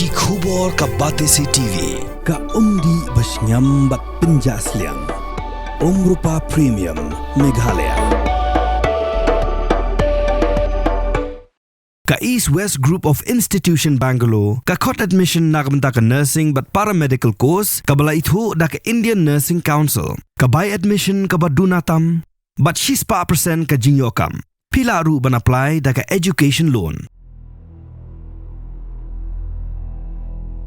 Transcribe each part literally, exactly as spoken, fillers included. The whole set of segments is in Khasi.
Ki khubor ka Batesi T V. Ka umdih ba shngiam bad pynjah sliang. Umrupa Premium, Meghalaya. Ka East West Group of Institution Bangalore ka khot admission na ka bynta ka nursing bad paramedical course kaba la ithuh da ka Indian Nursing Council. Ka bai admission kaba duna tam bad shispah percent ka jingïoh kam. Phi lah ruh ban apply da ka education loan.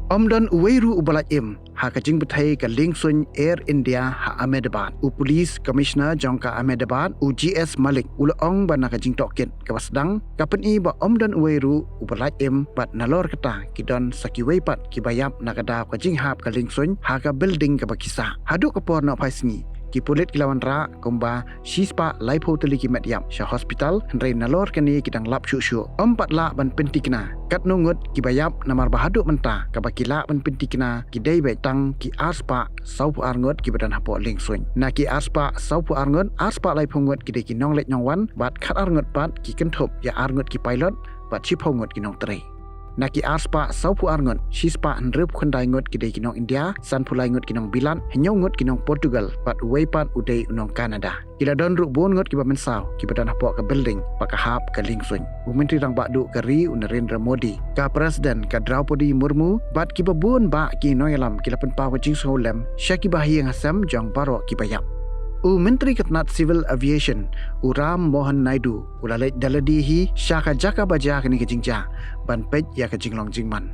Ym don uwei ruh uba la im ha ka jingbthei ka liengsuiñ Air India ha Ahmedabad. U Police Commissioner jong ka Ahmedabad, u G S Malik, u la ong ba na ka jingtohkit kaba sdang ka pyni ba ym don uwei ruh uba la im bad nalor kata ki don sa kiwei pat kiba ïap na ka daw ka jinghap ka liengsuiñ ha ka building kaba ki sah. Haduh ka por nohphai sngi, ki pulit ki la wanrah kumba shispah laiphew tylli ki met ïap sha hospital, hynrei nalor kane ki dang lap shuh shuh. Ym pat lah ban pynthikna katno ngut kiba ïap namar ba haduh mynta kaba ki lah ban pynthikna ki dei beit tang ki arspah sawphew ar ngut kiba don hapoh liengsuiñ. Na ki arspah sawphew ar ngut, arspah laiphew ngut ki dei ki nongleit nongwan bad khatar ngut pat ki kynthup ïa ar ngut ki pilot bad shiphew ngut ki nongtrei. Na ki arspah sawphew ar ngut, shispah hynriewphew khyndai ngut ki dei ki nong India, sanphew lai ngut ki nong Bilat, hynñiew ngut ki nong Portugal bad uwei pat u dei u nong Canada. Ki la don ruh bun ngut kiba mynsaw kiba don hapoh ka building ba ka hap ka liengsuiñ. U Myntri Rangbah Duh ka ri, u Narendra Modi, ka President ka Draupadi Murmu bad kiba bun bah ki nongïalam ki la pynpaw ka jingsngewlem sha kiba ha ïing ha sem jong baroh kiba ïap. U Myntri ka tnat Civil Aviation, u Ram Mohan Naidu, u la leit da lade hi sha ka jaka ba jia kane ka jingjia ban peit ïa ka jinglong jingman.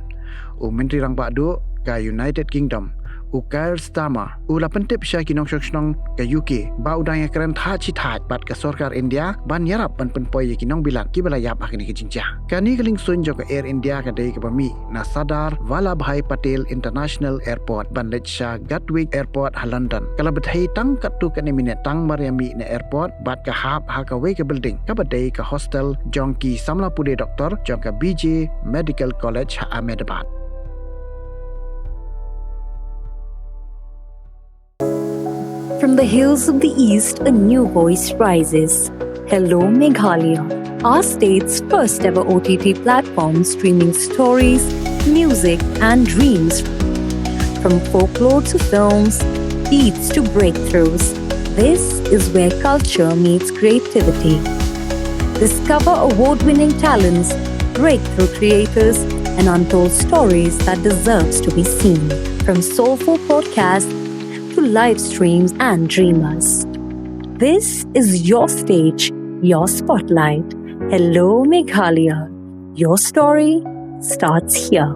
U Myntri Rangbah Duh ka United Kingdom, u Keir Starmer, u la pyntip sha ki nongshong shnong ka U K ba u dang ïakren thait shi thait bad ka sorkar India ban ïarap ban pynpoi ïa ki nong Bilat kiba la ïap ha kane ka jingjia. Kane ka liengsuiñ jong ka Air India ka dei kaba mih na Sardar Vallabhbhai Patel International Airport ban leit sha Gatwick Airport ha London. Ka la bthei tang katto katne minit tang mar ïa mih na airport bad ka hap ha kawei ka building kaba dei ka hostel jong ki samla pule doktor jong ka B J Medical College ha Ahmedabad. From the hills of the East, a new voice rises. Hello, Meghalaya, our state's first ever O T T platform streaming stories, music, and dreams. From folklore to films, beats to breakthroughs, this is where culture meets creativity. Discover award winning talents, breakthrough creators, and untold stories that deserves to be seen. From soulful podcasts to live streams and dreamers. This is your stage, your spotlight. Hello, Meghalaya. Your story starts here.